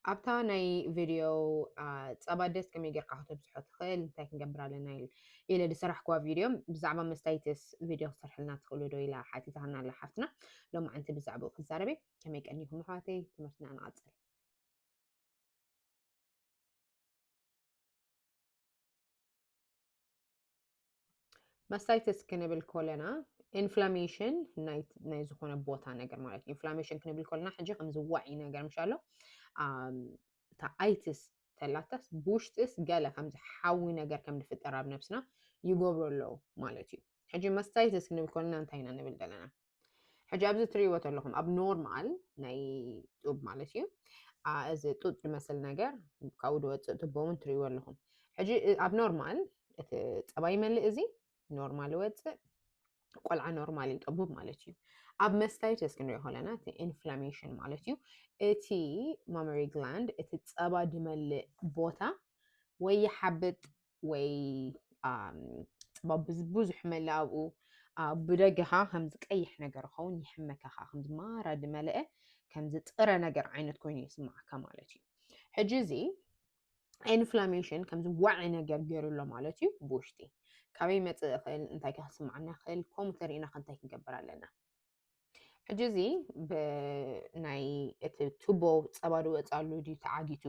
ኣብታ ናይ ቪድዮ ጸባ ደስ ከመይ ጌርካ ከተብዝሖ ትኽእል እንታይ ክንገብር ኣለና ኢለ ዝሰራሕክዋ ቪድዮ ብዛዕባ መስታይትስ ቪድዮ ክሰርሕልና ትኽእሉ ዶ ኢላ ሓቲታና ኣላ ሓፍትና። ሎማዓንቲ ብዛዕባኡ ክዛረብ እየ። ከመይ ቀኒኹም ኣሕዋተይ? ትምህርትና ንቐጽል። መስታይትስ ክንብል ከለና ኢንፍላሜሽን ናይ ዝኾነ ቦታ ነገር ማለት እዩ። ኢንፍላሜሽን ክንብል ከለና ሕጂ ከምዚ ዋዒ ነገር ምሽ ኣሎ እታ ኣይትስ ተላታስ ብውሽጥስ ገለ ከምዚ ሓዊ ነገር ከም ዝፍጠር ኣብ ነብስና ይገብሮ ኣለዉ ማለት እዩ። ሕጂ መስታይትስ ክንብል ከለና እንታይ ኢና ንብል ዘለና? ሕጂ ኣብዚ ትሪእዎ ኣለኹም ኣብ ኖርማል ናይ ጡብ ማለት እዩ። እዚ ጡጥ ዝመስል ነገር ካብኡ ዝወፅእ ቱቦ እውን ትሪእዎ ኣለኹም። ሕጂ ኣብ ኖርማል እቲ ፀባይ መልእ እዚ ኖርማል ይወፅእ፣ ቆልዓ ኖርማል ይጠቡብ ማለት እዩ። ኣብ መስታይትስ ክንሪኦ ከለና እቲ ኢንፍላሜሽን ማለት እዩ። እቲ ማመሪ ግላንድ እቲ ፀባ ድመልእ ቦታ ወይ ይሓብጥ ወይ ፀባ ብዙሕ መለ ኣብኡ ብደገኻ ከምዚ ቀይሕ ነገር ኸውን ይሕመከኻ ከምዚ ማራ ድመለአ ከምዚ ጥረ ነገር ዓይነት ኮይኑ ይስማዓካ ማለት እዩ። ሕጂ እዚ ኢንፍላሜሽን ከምዚ ዋዒ ነገር ገይሩ ኣሎ ማለት እዩ ብውሽጢ። ካበይ መፅእ ይኽእል? እንታይ ከ ክስማዓና ይኽእል? ከምኡ ተሪእና ከ እንታይ ክንገብር ኣለና? ሕጂ እዚ ብናይ እቲ ቱቦ ፀባ ዝወፅኣሉ ድዩ ተዓጊቱ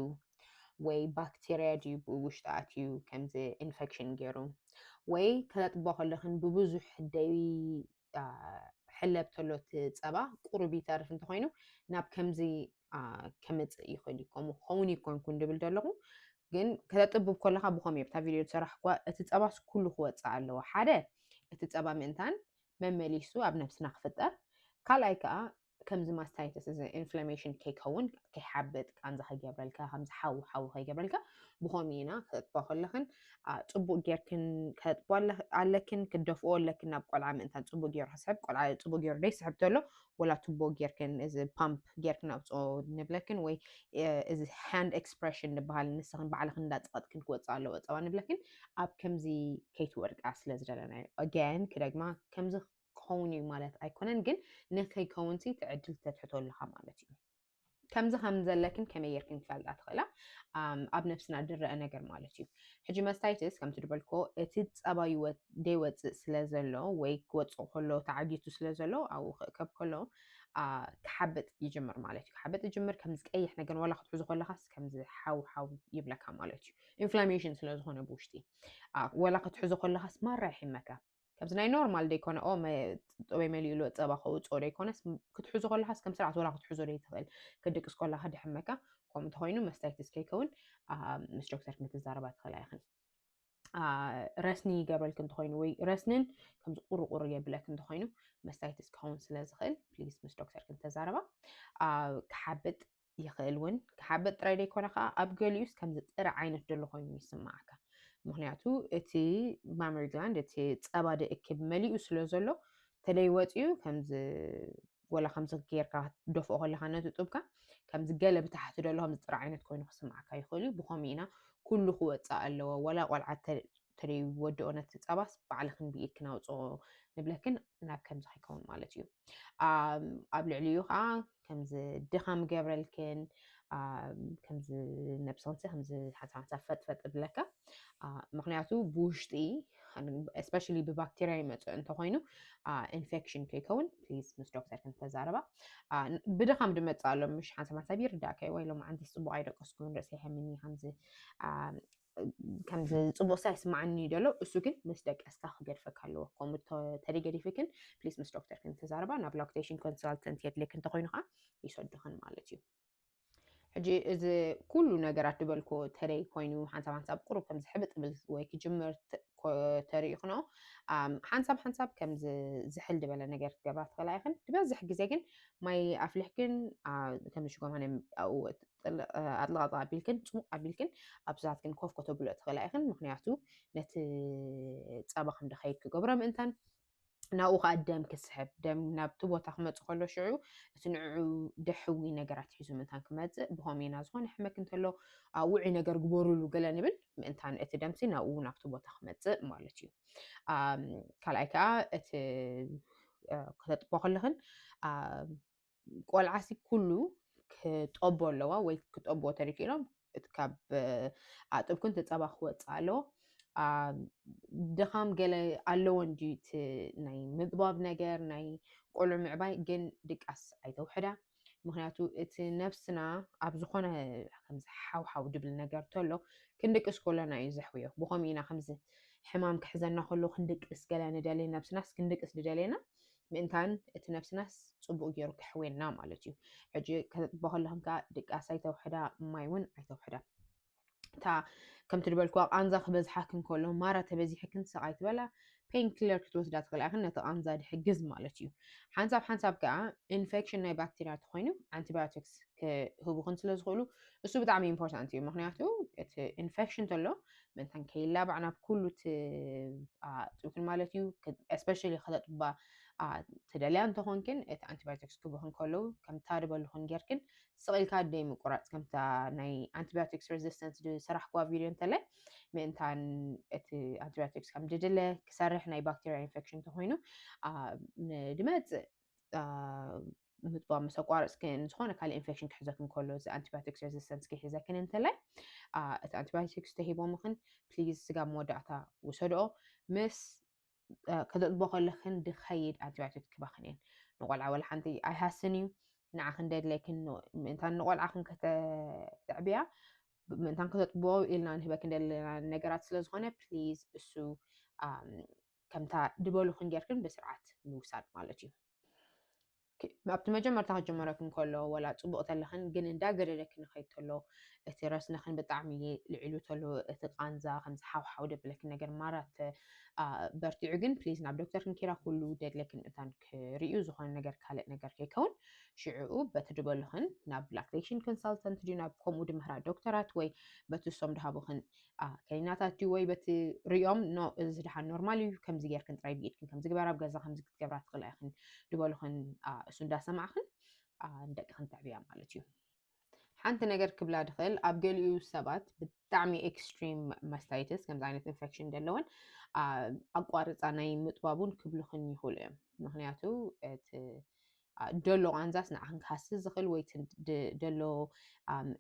ወይ ባክቴርያ ድዩ ብውሽጢ ኣትዩ ከምዚ ኢንፌክሽን ገይሩ ወይ ከተጥቦ ከለኽን ብብዙሕ ደይ ሕለብ ተሎ እቲ ፀባ ቁሩብ ይተርፍ እንተኮይኑ ናብ ከምዚ ከመፅእ ይኽእል እዩ። ከምኡ ክኸውን ይኮንኩን ድብል ዘለኹ ግን ከተጥብብ ከለካ ብኸም እየ ብታ ቪድዮ ዝሰራሕኳ እቲ ፀባስ ኩሉ ክወፅእ ኣለዎ። ሓደ እቲ ፀባ ምእንታን መመሊሱ ኣብ ነብስና ክፍጠር፣ ካልኣይ ከዓ ከምዚ ማስታይተስ እዚ ኢንፍላሜሽን ከይከውን ከይሓብጥ ቃንዛ ከይገብረልካ ከምዚ ሓው ሓው ከይገብረልካ ብኸም ኢና ክጥባ ከለክን ፅቡቅ ጌርክን ከጥቦ ኣለክን ክደፍኦ ኣለክን ናብ ቆልዓ ምእንታን ፅቡቅ ገይሩ ክስሕብ ቆልዓ ፅቡቅ ገይሩ ደይስሕብ ተሎ ወላ ቱቦ ጌርክን እዚ ፓምፕ ጌርክን ኣብፅኦ ንብለክን ወይ እዚ ሃንድ ኤክስፕሬሽን ንበሃል ንስኽን ባዕልኽን እንዳፅቐጥክን ክወፅእ ኣለዎ ፀባ ንብለክን ኣብ ከምዚ ከይትወድቃ ስለ ዝደለና እዩ። ኣጋን ክደግማ ከምዚ ክኸውን እዩ ማለት ኣይኮነን ግን ንከይከውንሲ ትዕድል ተትሕቶ ኣለኻ ማለት እዩ። ከምዚ ከም ዘለክን ከመይ ጌርክን ክፈልጣ ትኽእላ ኣብ ነብስና ድረአ ነገር ማለት እዩ። ሕጂ መስታይትስ ከምቲ ድበልኮ እቲ ፀባ ደይወፅእ ስለ ዘሎ ወይ ክወፅእ ከሎ ተዓጊቱ ስለ ዘሎ ኣብኡ ክእከብ ከሎ ክሓብጥ ይጅምር ማለት እዩ። ክሓብጥ ይጅምር ከምዚ ቀይሕ ነገር ዋላ ክትሕዞ ከለካስ ከምዚ ሓው ሓው ይብለካ ማለት እዩ። ኢንፍላሜሽን ስለ ዝኾነ ብውሽጢ ዋላ ክትሕዞ ከለካስ ማራ ይሕመካ። ከምዚ ናይ ኖርማል ደይኮነ ኦ ጥበይ መሊኡ ሎ ፀባ ከውፅኦ ደይኮነስ ክትሕዞ ከለካስ ከም ስርዓት ዋላ ክትሕዞ ደይትኽእል ክድቅስ ከለካ ድሕመካ። ከምኡ እንተኮይኑ መስታይትስ ከይከውን ምስ ዶክተር ክንትዛረባ ትኽእላ ኢኽን። ረስኒ ይገብረልክ እንተኮይኑ ወይ ረስንን ከምዚ ቁርቁር የብለክ እንተኮይኑ መስታይትስ ክኸውን ስለ ዝኽእል ፕሊዝ ምስ ዶክተር ክንተዛረባ። ክሓብጥ ይኽእል እውን ክሓብጥ ጥራይ ደይኮነ ከዓ ኣብ ገሊኡስ ከምዚ ጥረ ዓይነት ዘሎ ኮይኑ ይስማዓካ። ምክንያቱ እቲ ማመሪ ግላንድ እቲ ፀባ ድእክብ መሊኡ ስለ ዘሎ ተለይ ወፂኡ ከምዚ ወላ ከምዚ ጌርካ ክትደፍኦ ከለካ ነቲ ጡብካ ከምዚ ገለ ብታሕቲ ዘሎ ከምዚ ጥረ ዓይነት ኮይኑ ክስማዓካ ይኽእል እዩ። ብኸምኡ ኢና ኩሉ ክወፅእ ኣለዎ ወላ ቆልዓ ተደይወድኦ ነቲ ፀባስ ባዕልኽን ብኢድክን ኣውፅኦ ንብለክን ናብ ከምዚ ከይከውን ማለት እዩ። ኣብ ልዕሊኡ ከዓ ከምዚ ድኻም ገብረልክን ከምዚ ነብስኽንሲ ከምዚ ሓንሳብ ሓንሳብ ፈጥፈጥ ብለካ ምክንያቱ ብውሽጢ especially ብባክቴርያ ይመፅእ እንተኮይኑ ኢንፌክሽን ከይከውን ፕሊዝ ምስ ዶክተር ክንተዛረባ። ብድኻም ድመፅእ ኣሎ ምሽ ሓንሳብ ሓንሳብ ይርዳእካ ወይ ሎም ዓንተስ ፅቡቅ ኣይደቀስኩን ርእሰይ ሕምኒ ከምዚ ከምዚ ፅቡቅ ሳይስማዓኒ ደሎ እሱ ግን ምስ ደቀስካ ክገድፈካ ኣለዎ። ከምኡ ተደገዲፍክን ፕሊስ ምስ ዶክተር ክንተዛረባ ናብ ላክቴሽን ኮንሳልተንት የድልክ እንተኮይኑ ከዓ ይሰዱኽን ማለት እዩ። ሕጂ እዚ ኩሉ ነገራት ዝበልኮ ተለይ ኮይኑ ሓንሳብ ሓንሳብ ቁሩብ ከም ዝሕብጥ ብል ወይ ክጅምር ተሪእኽኖ ሓንሳብ ሓንሳብ ከም ዝሕል ዝበለ ነገር ክትገብራ ትኽእላ ኢኽን። ዝበዝሕ ግዜ ግን ማይ ኣፍሊሕክን ከም ሽጎማነ ኣጥልቓጥቕ ኣቢልክን ፅሙቕ ኣቢልክን ኣብ ሳትክን ኮፍ ከተብሎ ትኽእላ ኢኽን። ምክንያቱ ነቲ ፀባ ከም ደኸይድ ክገብሮ ምእንታን ናብኡ ከዓ ደም ክስሕብ ደም ናብቲ ቦታ ክመፅእ ከሎ ሽዑ እቲ ንዕዑ ደሕዊ ነገራት ሒዙ ምእንታን ክመፅእ ብኸምኡ ኢና ዝኾነ ሕመክ እንተሎ ውዑይ ነገር ግበሩሉ ገለ ንብል ምእንታን እቲ ደምሲ ናብኡ ናብቲ ቦታ ክመፅእ ማለት እዩ። ካልኣይ ከዓ እቲ ከተጥቦ ከለኽን ቆልዓሲ ኩሉ ክጠቦ ኣለዋ ወይ ክጠቦ ተሪኪሎም እቲ ካብ ኣጥብኩን ተፀባ ክወፅእ ኣለዎ። ድኻም ገለ ኣለዎ እንዲ ናይ ምጥባብ ነገር ናይ ቆልዑ ምዕባይ ግን ድቃስ ኣይተውሕዳ። ምክንያቱ እቲ ነብስና ኣብ ዝኾነ ከምዚ ሓውሓው ድብል ነገር ተሎ ክንድቅስ ከሎና እዩ ዘሕውዮ። ብኸምኡ ኢና ከምዚ ሕማም ክሕዘና ከሎ ክንድቅስ ገለ ንደሊ ነብስናስ ክንድቅስ ድደልየና ምእንታን እቲ ነብስናስ ፅቡቅ ገይሩ ክሕውየና ማለት እዩ። ሕጂ ከተጥቦ ከለኽን ከዓ ድቃስ ኣይተውሕዳ፣ ማይ እውን ኣይተውሕዳ። እታ ከምቲ ዝበልክዋ ቃንዛ ክበዝሓክን ከሎ ማራ ተበዚሕክን ስቕ ኣይትበላ። ፔን ኪለር ክትወስዳ ትኽእላ ኢኽን ነቲ ቃንዛ ድሕግዝ ማለት እዩ። ሓንሳብ ሓንሳብ ከዓ ኢንፌክሽን ናይ ባክቴርያ ተኮይኑ ኣንቲባዮቲክስ ክህቡኽን ስለ ዝኽእሉ እሱ ብጣዕሚ ኢምፖርታንት እዩ። ምክንያቱ እቲ ኢንፌክሽን ተሎ ምእንታን ከይላባዕ ናብ ኩሉ ትጥብክን ማለት እዩ። ስፔሻሊ ከተጥባ ትደልያ እንተኾንክን እቲ ኣንቲባዮቲክስ ክህቡኽን ከለዉ ከምታ ድበሉኽን ጌርክን ስቕ ኢልካ ደይ ምቁራፅ ከምታ ናይ ኣንቲባዮቲክስ ሬዚስተንስ ዝሰራሕክዋ ቪድዮ እንተለ ምእንታን እቲ ኣንቲባዮቲክስ ከም ድድለ ክሰርሕ ናይ ባክቴርያ ኢንፌክሽን ተኮይኑ ድመፅእ ምጥባብ ምስ ኣቋረፅክን ዝኾነ ካልእ ኢንፌክሽን ክሕዘክን ከሎ እዚ ኣንቲባዮቲክስ ሬዚስተንስ ክሕዘክን እንተለ እቲ ኣንቲባዮቲክስ ተሂቦምኽን ፕሊዝ ስጋብ መወዳእታ ውሰድኦ። ምስ ከተጥቦ ከለኽን ድኸይድ ኣንቲባዮቲክ ክባኽን እየን። ንቆልዓ ወላ ሓንቲ ኣይሃስን እዩ። ንዓኽን ደድለይክን ምእንታን ንቆልዓኽን ከተዕብያ ምእንታን ከተጥቦ ኢልና ንህበክን ደለና ነገራት ስለ ዝኾነ ፕሊዝ እሱ ከምታ ድበሉኽን ጌርክን ብስርዓት ምውሳድ ማለት እዩ። ኣብቲ መጀመርታ ክጀመረክን ከሎ ወላ ፅቡቅ ተለኽን ግን እንዳገደደክን ኸይድ ተሎ እቲ ረስነኽን ብጣዕሚ ልዕሉ ተሎ እቲ ቃንዛ ከምዚ ሓውሓው ደብለክን ነገር ማራት በርቲዑ ግን ፕሊዝ ናብ ዶክተር ክንኪራ ኩሉ ደድለክን እታን ክርእዩ ዝኾነ ነገር ካልእ ነገር ከይከውን ሽዕኡ በቲ ድበሉኽን ናብ ላክቴሽን ኮንሳልተንት ድዩ ናብ ከምኡ ድምህራ ዶክተራት ወይ በቲ እሶም ድሃቡኽን ከኒናታት ድዩ ወይ በቲ ሪኦም ኖ እዚ ድሓን ኖርማል እዩ ከምዚ ጌርክን ጥራይ ብኢድክን ከምዚ ግበር ኣብ ገዛ ከምዚ ክትገብራ ትኽእላ ኢኽን ድበሉኽን እሱ እንዳሰማዕኽን ንደቅኽን ተዕብያ ማለት እዩ። ሓንቲ ነገር ክብላ ድኽእል ኣብ ገሊኡ ሰባት ብጣዕሚ ኤክስትሪም ማስታይትስ ከምዚ ዓይነት ኢንፌክሽን ደለወን ኣቋርፃ ናይ ምጥባቡን ክብሉኽን ይኽእሉ እዮም። ምክንያቱ እቲ ደሎ ቃንዛስ ንዓኽን ክሃሲ ዝኽእል ወይ ደሎ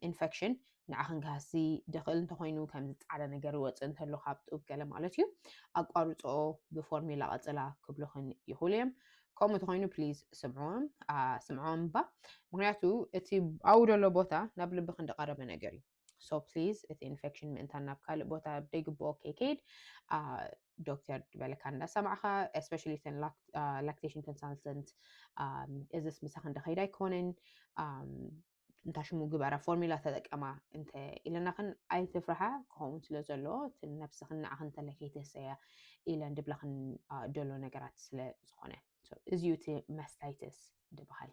ኢንፌክሽን ንዓኽን ክሃሲ ድኽእል እንተኮይኑ ከምዚ ፃዕዳ ነገር ይወፅእ እንተሎ ካብ ጡብ ገለ ማለት እዩ ኣቋርፅኦ ብፎርሚላ ቀፅላ ክብሉኽን ይኽእሉ እዮም። ከምኡ ተኮይኑ ፕሊዝ ስምዕዎም ስምዕዎም እባ ምክንያቱ እቲ ኣብኡ ደሎ ቦታ ናብ ልብኽን ድቀረበ ነገር እዩ። So please እቲ ኢንፌክሽን ምእንታን ናብ ካልእ ቦታ ደይግብኦ ከይከይድ ዶክተር ዝበለካ እንዳሰማዕካ especially ተን lactation consultant እዚስ ምሳኽ እንደኸይድ ኣይኮነን እንታ ሽሙ ግበራ ፎርሚላ ተጠቀማ እንተ ኢለናኽን ኣይትፍርሓ ክኸውን ስለ ዘለዎ እቲ ነብስኽን ንዓኽን እንተለ ከይትህሰያ ኢለን ድብላኽን ደሎ ነገራት ስለ ዝኾነ እዚ እዩ እቲ መስታይትስ ድበሃል።